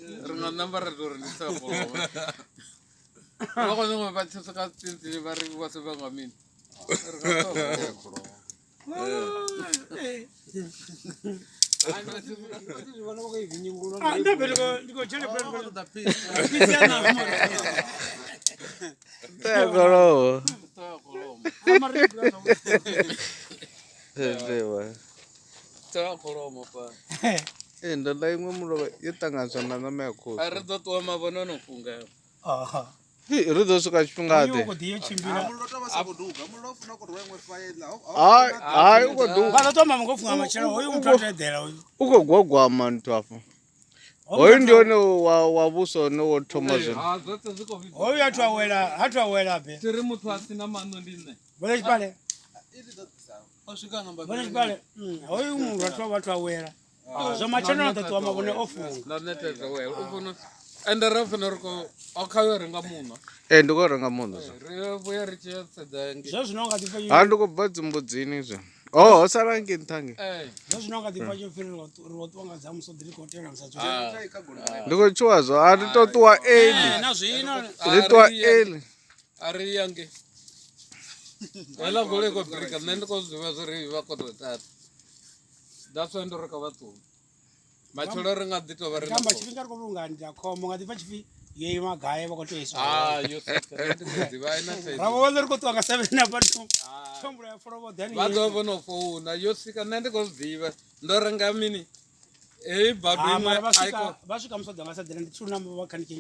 Ri nga namba ra tou ri ndi ṱhoho ya kholomo. Vha khou nyanga vha tshi swika tsini vha ri vha sevha nga mini. Ri nga ṱhoho ya kholomo. Ah, ndo vhe ndi khou dzhena phisi ya ṋama. Ṱhoho ya kholomo. Ṱhoho ya kholomo. Ndewa. Ṱhoho ya kholomo pa. Ee ndo ḽa iṅwe mulovha yo ṱanganyiswa na ṋama ya khuhu. A ri ḓo ṱuwa mavhone ono funga. Aha. Hei, ri ḓo swika tshifhingaḓe? Uyu u khou ḓi yo tshimbila. Mulilo tovha sa khou duga mulilo u funa u khou rwa iṅwe faela. Hai, hai u khou duga. Vha ḓo ṱuwa mavhone ngo funga matshelo hoyu muthu a tea eḓela hoyu. U khou gwagwama nthu afho. Hoyu ndi wone wa wa vhuso une wo thoma zwino. Ha zwoṱhe zwi khou vhidzwa. Hoyu ha thu awela, ha thu awela be. Thi ri muthu a si na maṋo ndi nṋe. Vhone tshipale. O swika namba Vhone tshipale. Hoyu muthu ha thu vhathu awela. Zwa matshelo na ḓo ṱuwa mavhone o funga. Nda nṋe tedza wela. U funa ende ra funa ri khou o khayo renga muṋo. Ee ndi khou renga muṋo zwo. Ri vhuya ri tshi ya sedza ngei. Zwa zwino nga ḓi pfa Ha ndi khou bva dzimbudzini zwo. Oh, ho sala ngei nṱha ngei. Ee. Zwa zwino nga ḓi pfa tshi pfi ri ri ṱuwa nga dza musi ri khou tevhela musadzi. Ndi khou tshuwa zwo. A ri to ṱuwa early. Na zwino Ri ṱuwa early. A ri ya ngei. Heiḽa goloi i khou birika nṋe ndi khou zwi ḓivha zwo ri vha khou tou tata. That's why ndo ri kha vha ṱuwe. Matshelo ri nga ḓi tou vha ri na amba khombo. tshifhinga ri khou vhulunga ndi khombo nga ḓi pfa tshipfi yo ima gai vha khou tea u iswa. Ah, yo swika nṋe ndi khou ḓivha a i na thaidzo. Ra vho ri khou ṱuwa nga 7 hafha thombolo ya folovhoḓe Vha ḓo vha vho no founa yo swika nṋe ndi khou zwi ḓivha ndo renga mini heyi bado Ah, iṅwe mara vha a i swika khou vha swika musi ḓa nga sa ḓela ndi tshilu na vha khanikhe.